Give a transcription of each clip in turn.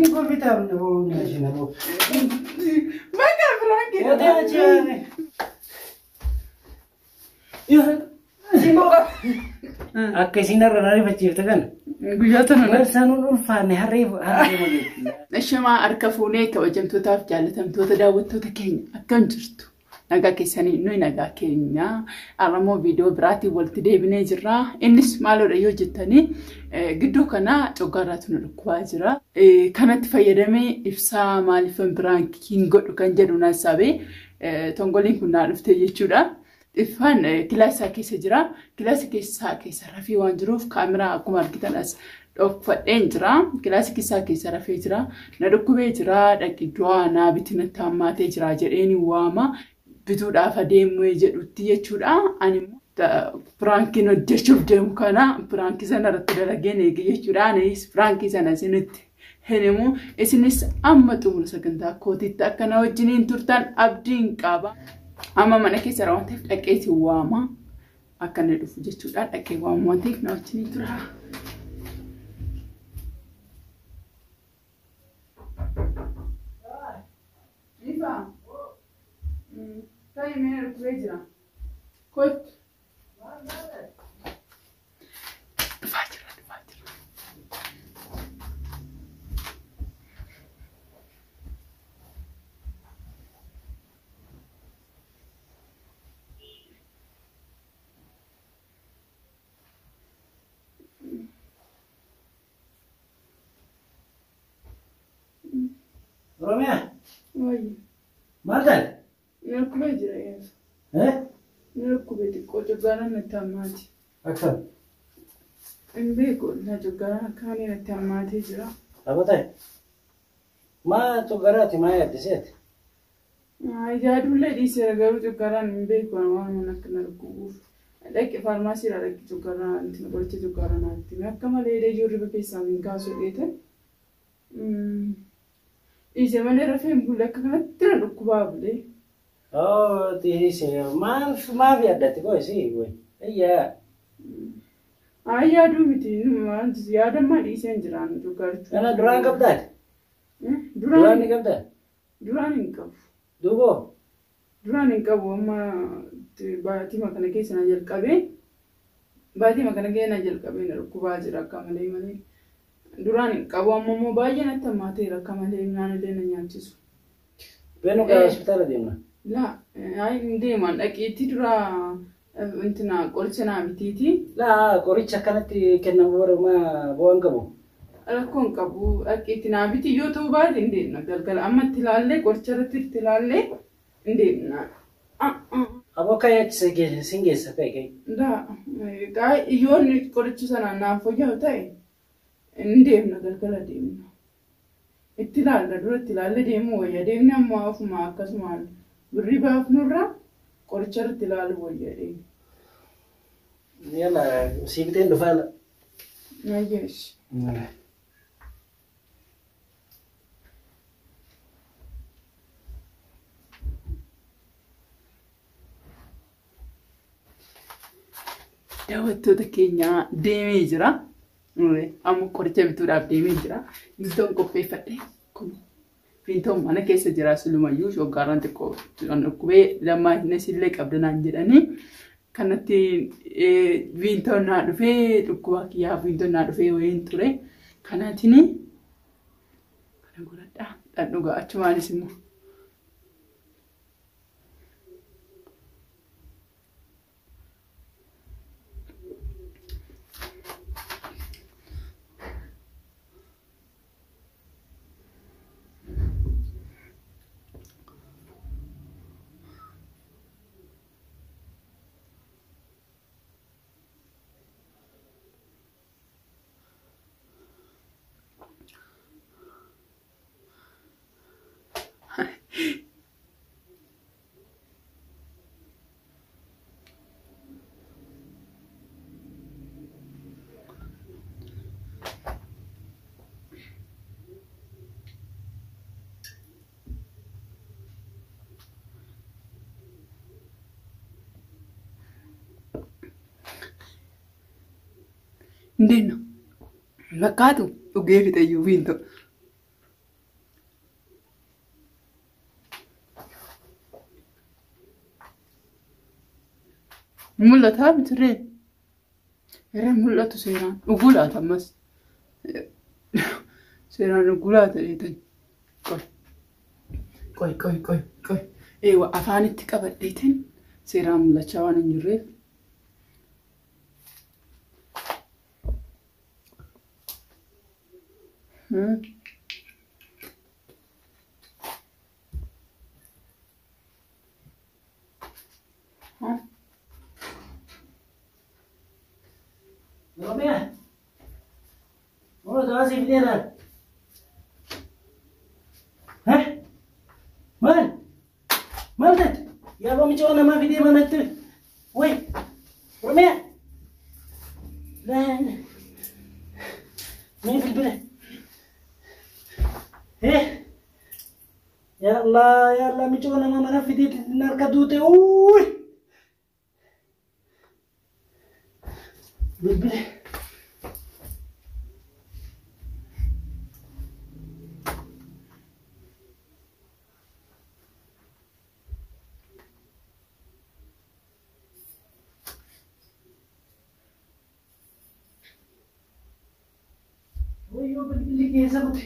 Ittiin kolfitaa isheen aboo. Bakka prank. Akka isin har'a na rifachiifte kana. Guyyaa tana na. Barsaanuu ulfaanne harree harree malee. Ashamaa harka fuunee kabajamtootaaf jaallatamtoota daawwattoota keenya akkam jirtu? Nagaa keessanii nuyi nagaa keenya. Har'ammoo viidiyoo biraatiin walitti deebinee jirra. Innis maaloodha yoo jettanii gidduu kana coggaarraatu nu dhukkubaa jira. Kanatti fayyadamee ibsaa maaliifan prank hin godhu kan jedhu naasabee tongoliin kun naa dhufte jechuudha. Ifaan kilaasaa keessa jira. Kilaasa keessaa keessa rafee waan jiruuf kaameraa akkuma argitan as dhokfadheen jira. Kilaasa keessaa keessa rafee jira. Na dhukkubee jira. Dhaqi du'aa naa biti natti hammaatee jira jedheen waama. Bituudhaaf adeemee jedhutti jechuudha. Ani immoo prankiin hojjechuuf deemu kana prankii sana irratti dalageen eege jechuudha. Anis prankii sana isinitti hin himu. Isinis amma xumura sagantaa kootiitti akka na wajjiniin turtan abdiin qaba. Amma mana keessa waan ta'eef dhaqeeti waama. Akka inni dhufu jechuudha. Dhaqee waama waan ta'eef na wajjiniin tura. Ifa. Taa'ii mee dhukkubee jira. Kottu. Dhufaa jira, dhufaa jira. Oromiyaa Wayyi. maal taate? Na dhukkubee jira yaasa. Na dhukkubee xiqqoo coggaarraan natti hammaati. Akkam? Hin beeku na coggaarraan akka malee natti hammaatee jira. Aboo ta'e. Maa coggaraati maa yaaddiseeti? Yaadullee dhiiseera garuu coggaarraan hin beeku waan akka na dhukkubuuf. Dhaqi faarmaasiidhaa dhaqi coggaarraa intina qoricha coggaarraa naatti. Akka malee ijoollee keessaa hin kaasu dheete. Dhiise malee rafee hin bulle akka kanatti na dhukkubaa bulee. Oo dhiise maal maaf yaaddatti koo isii woy. Ayyaa. Ay yaaduu miti yaadammaa dhiisee hin jiraan coggaarchuu. Kana duraan qabdaati? Duraan ni qabdaa? Duraan hin qabu. Duuboo? Duraan hin qabu amma baatima kana keessa na jalqabee baatima kana keessa na jalqabee na dhukkubaa jira akka malee malee. Duraan hin qabu amma immoo baay'ee natti hammaateera akka malee naan illee na nyaachisu. Beenu gara hospitaala deemna. Laa hin deeman dhaqiitti dura intina qoricha naa bitiiti. Laa qoricha akkanatti kennamu warra bu'aan qabu. Rakkoo hin qabu dhaqiitti naa biti yoo ta'u baate hin deemna galgala amma itti ilaallee qoricha irratti itti ilaallee hin deemna. Aboo ka'ee achi sin geessa ka'e ka'e. Laa yoo inni qoricha sanaan naaf fooyya'u ta'e hin deemna galgala deemna. Itti ilaalla dura itti ilaalle deemuu wayya deemni amma ofuma akkasumaan birrii baafnurra qoricha irratti ilaalu wayya deemu. Yalla si biteen dhufaa la. Ayyeesh. Daawwattoota keenya deemee jira. Amma qoricha bituudhaaf deemee jira. Bintoon qopheeffadhe kun bintoon mana keessa jira silumayyuu shoggaarraan xiqqoo dhukkubee lammaa innis illee qabda naan jedhanii kanatti bintoon naa dhufee dhukkubaa kiyyaaf bintoon naa dhufee wayiin ture. Kanaatiin kana godhadhaa dhandhugaa achumaanis immoo. እንዴት ነው? Fakkaatu dhugee fixeyyuu fiintoo. Mul'ataa mitiree? Irra mul'atu seeraan. Dhuguu laata ammas. Seeraan dhuguu laata dheetan. Qoy. Qoy qoy qoy qoy. Eewa afaanitti qabadheetin seeraan mul'achaa waan hin jirreef. Oromiyaa. Moo taasii fideera. Maal? Maal taate? Yaa mucaa namaa fidee manatti. Way! Oromiyaa! Laan. Mee bilbila. Ya Allah, ya Allah, mucaa namaa mana fidee harka duute. Uuy! Bilbila. Wayyoo bilbilli keessa kute.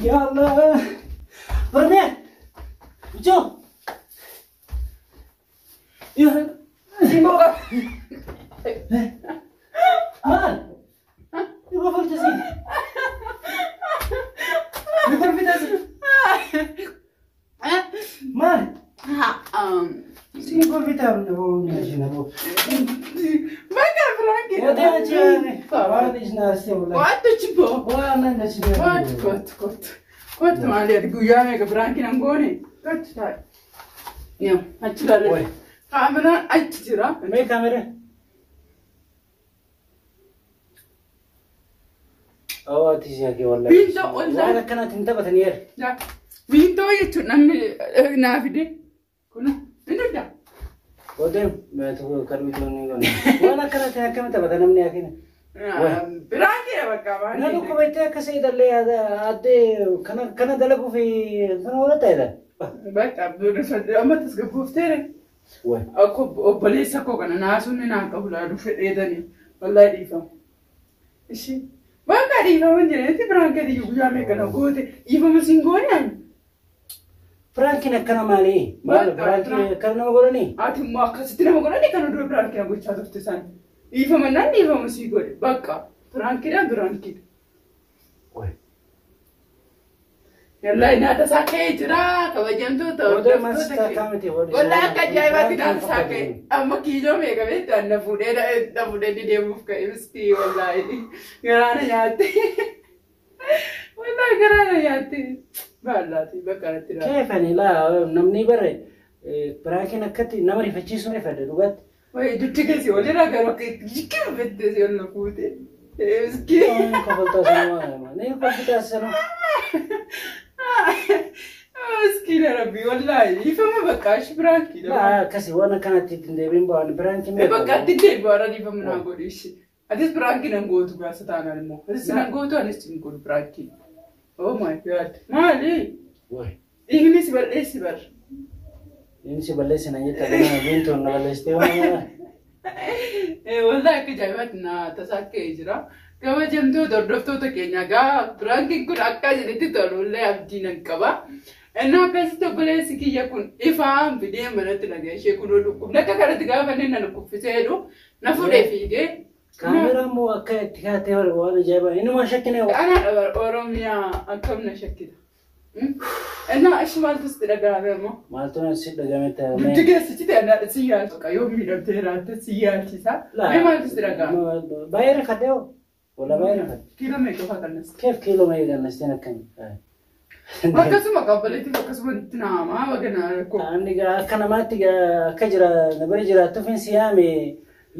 Ya Allah. Oromiyaa! Mucoo! Ya. Maal? Ni kofalta si. Ni kolfita si. Maal? Si kolfita Bakka biraan Waantu chiboo. Kottu kottu kottu. Kottu maali ati guyyaa meeqa biraan nan goone? Kottu taa'e. Yoo achi ilaalee. Kaameraan achi jira. Mee kaamera? Awwaati si hage wallahi. Biintoo wallahi. Waan akkanatti hin taphatan yeera. Biintoo jechuun namni naa fide. Kun hin dudda. Odeem kadhu ijoonni goone. Waan akkanatti akkamitti taphata namni akina. Biraan kee bakka Na maali? dhukkubatti akka seetallee addee kana dalaguu fi kana wala ta'edha. Bakka amma tasgabboofteere. Akka obboleessa koo kana naasuun naa qabu laalu fedheetanii wallahi dhiifama. Ishii bakka dhiifama jedhanitti biraan gadi guyyaa meeqa na goote dhiifama siin goone ani. Piraankiin akkana maali? Maal piraankiin akkana nama godhanii? Ati immoo akkasitti nama godhanii kana dura biraan kee gochaa turte isaan. Dhiifama naan dhiifama sii godhe bakka biraankiidha biraankiidha. Yallaa nyaata isaa ka'ee jira kabajamtoota hordoftoota keenya. Wallahi akka ajaa'ibaatti nyaata isaa ka'e. Amma kiiloo meeqa beektaa na fuudhee na fuudhee deemuuf ka'e miskii wallahi garaana nyaatte. Wallahi garaana nyaatte. Baallaati bakka kanatti ilaalu. Keefani laa namni bare piraankiin akkatti nama rifachiisuu rifadhe dhugaatti. Wayi dugdi keessi walirraa garuu akka itti jikkiru fettee si ol na fuute. Miskii. Kofaltaa sanuma. Ni kolfitaa sanuma. Miskiina rabbi wallahi dhiifama bakka ashi piraankiidha. Laa akkasi waan akkanatti ittiin deebiin bu'aan piraankiin Bakka itti deebi'u warra dhiifama naa godhu ishee. Atis piraankii nan gootu gaasa taanaan immoo. Atis nan gootu anis hin godhu piraankii. Oh my God. Maali? Dhiigni si bal'eessi bar. Inni si balleessi na jetta kana biintoon na balleessitee waan Wallahi akka ajaa'ibaatti na tasaa ka'ee jira. Kabajamtoota hordoftoota keenya gaa piraankiin kun akka isinitti tolullee abdii nan qaba. Inni akkasitti obboleessi kiyya kun ifaan fidee manatti nagaa ishee kunoo dhukkubni akka kanatti gaafa inni na dhukkubsisee jedhu na fuudhee fiigee. Kaameraan immoo akka itti kaatee waan ajaa'ibaa inuma shakkine. Ana dhabar Oromiyaa akkam na shakkita. Innaa ishi maaltu sitti dhaga'ame ammoo? Maaltu na si dhaga'ame ta'e? Dugdi keessatti ta'e si yaalchisa. Yoo miidhamtee jiraatte si yaalchisa. Mee maaltu sitti dhaga'ame? Baay'ee rifadhe hoo? Wala baay'ee rifadhe. Kiiloo meeqa fa'aa qannasta? Keef kiiloo meeqa qannasteen akkami? Akkasuma qabbaleetiin akkasuma itti naamaa bagana rakkoo. Ani akka namaatti akka jira na bira jiraattuuf hin siyaame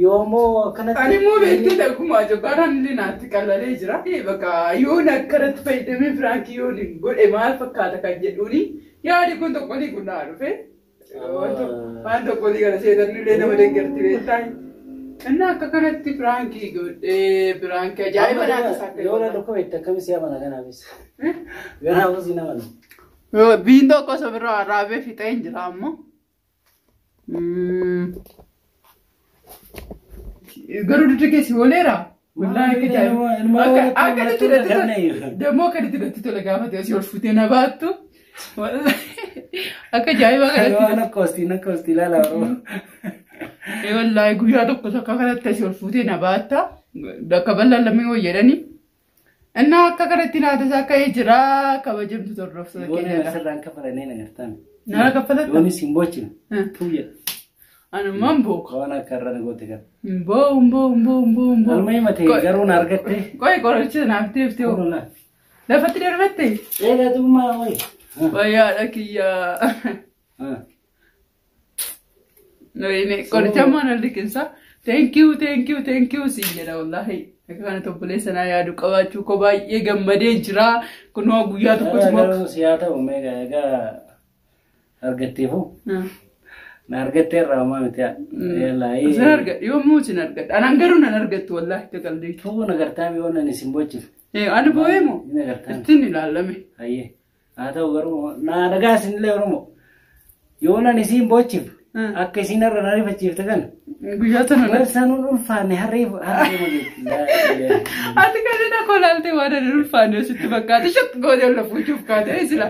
yoommoo akkanatti. Ani immoo beektee dhaguma joggaaraan illee naatti qallalee jira. Bakka yoon akkanatti fayyadamee firaankii yoon hin godhe maal fakkaata kan jedhuuni yaadi kun tokkolii kun naa dhufe. Waan tokkolii kana seetanni illee nama deeggarti beektaa. Inni akka kanatti firaankii godhee firaankii ajaa'iba naata isaa Yoo na dhukkube akkami siyaamana kanaafis. Kanaafis hin amanu. Biin tokko osoo birraa waraabee fixee hin jira ammoo. Garuu dugda keessi ooleera. Wallaahi akka ajaa'iba. Akka itti natti tola. Dammoo akka itti natti tola gaafa ta'e asii ol fuutee na baattu. Akka ajaa'iba kanatti. Waan akka hostii akka hostii ilaala Oromoo. Wallaahi guyyaa tokko tokko kanatti asii ol fuutee na baatta. Bakka bal'aan lammii hoo jedhani. Innaa akka kanatti naata isaa ka'ee jira kabajamtu hordoftoota Yoon keenyadha. asirraan kaffalanii na gartaan. Nara kaffalatta? Yoon isin bochina. Tuuyya. Anummaan booka. Waan akka irra na goote kana. Boo boo boo boo boo. Alma himate garuu na argatte. Qoy qoricha naaf deeftee hoo. Kunoo Lafatti darbatte? Egaa dhummaa wayi. Wayyaadha kiyyaa. Qoricha ammaan ol liqinsa. Thank you, thank you, thank you siin jedha wallaahi. Akka kana obboleessa naa yaadu qabaachuu koo baay'ee gammadee jira. Kunoo guyyaa tokkos immoo. Garuu si haa ta'u meeqa egaa argatteefu. Na argattee irraa homaa miti. Sin argadha yommuu sin argadha. Anaan garuu nan argattu wallaahi taqaldeetu. Tuu na gartaami yoo nan isin bochif. Ani boo'ee moo? Ni agartaan. Ittiin ilaalame. Hayyee. Haa ta'u garuu naa dhagaa isinillee Oromoo. Yoo nan isin bochif akka isin irra na rifachiifte kana. Guyyaa sana na. Barsanuun ulfaanne harree harree malee. Ati kan inni akka olaaltee waan ani ulfaanne sitti fakkaate shot gootee ol fuuchuuf kaatee sila.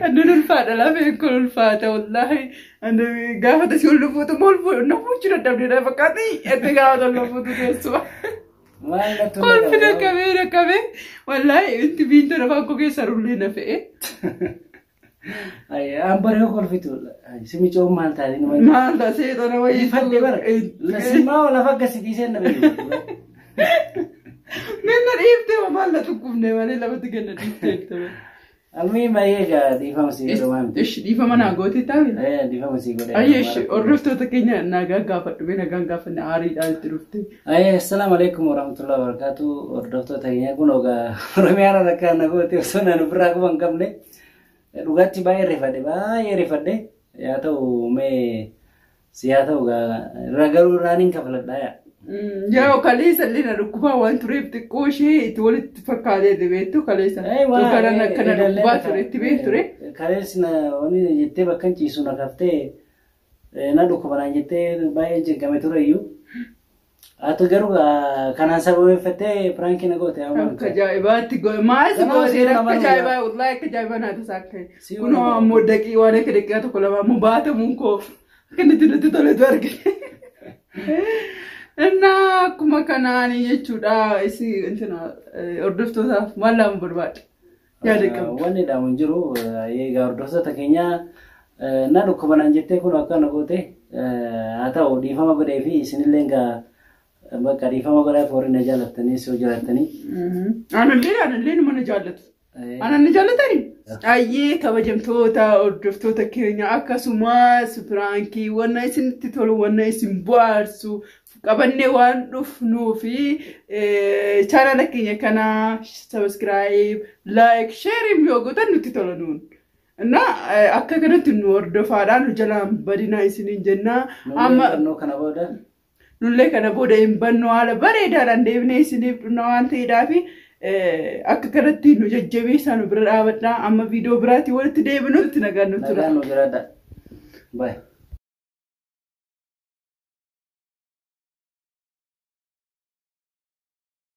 Ani ulfaadha lafeen kun ulfaata wallaahi. Ani gaafa tasii ol fuutu moo ol na fuuchuu dadhabdee na fakkaate itti gaafa ol fuutu keessuma. Maal natti Kolfi na qabee na qabee wallaahi inti biintoon afaan koo keessa rullee na fe'e. An baree kolfitu simicoo maal taate nama. Maal ta'a seexana wayii. Fadde bara. Simaa lafa akkasii dhiisee na beeku. Minna dhiiftee maal na tuqqufne malee lafatti ganna dhiiftee. Almii baay'ee egaa dhiifama si godhe waan miti. Ishi dhiifama naa goote taa'e. Dhiifama si godhe. Ayyee ishi hordoftoota keenya nagaa gaafadhu mee nagaan gaafanne aariidhaan itti dhufte. Ayyee assalaamu alaikum warahmatullahi wabarakatuh. Hordoftoota keenya kun egaa Oromiyaa irra na goote osoo naan ofirraa quba hin qabne dhugaatti baay'ee rifadhe yaa ta'u mee si haa ta'u irra garuu irraan hin kafaladhaa yaa. Yaa kaleessa illee na dhukkubaa waan tureef xiqqoo ishee itti walitti fakkaatee beektu kaleessa. Yookaan akkana dhukkubaa ture itti beektu ture. Kaleessi na wanni jettee bakka hin ciisu na kaftee na dhukkuba naan jettee baay'ee jeggame ture iyyuu. Ati garuu kanaan sababeeffattee piraankii na goote. Akka ajaa'ibaatti maas gooteen akka ajaa'ibaa wallaahi akka ajaa'ibaa naata isaa akka. Kunoo ammoo daqii waan akka daqiiqaa tokko lama ammoo baatamuun koo akka inni nutti toletu argine. Innaa akkuma kanaan jechuudha isi hordoftootaaf maal lama barbaada? Yaada qabdu. Wanni dhaamu hin jiru egaa hordoftoota keenya na dhukkuba naan jettee kun akka na goote haa ta'u dhiifama godhee fi isinillee egaa bakka dhiifama godhaa warri na jaalattanii si jaallattanii. Anallee nama na jaallatu. Anan na jaallatanii? Ayyee kabajamtoota hordoftoota keenya akkasumas piraankii wanna isinitti tolu wanna isin bohaarsu qabannee waan dhufnuu fi chaanala keenya kana subscribe, like, share yoo gootan nutti tola nuun. እና akka kanatti nu hordofaadhaan nu jalaan badinaa isiniin jennaa. Amma kana booda. Nullee kana booda hin bannu haala bareedaadhaan deebinee isiniif dhufna waan ta'eedhaafi akka kanatti nu jajjabeessaa nu bira dhaabadhaa amma viidiyoo biraatiin walitti deebinutti nagaan nu tura. Nagaan nu jiraadha. Bye.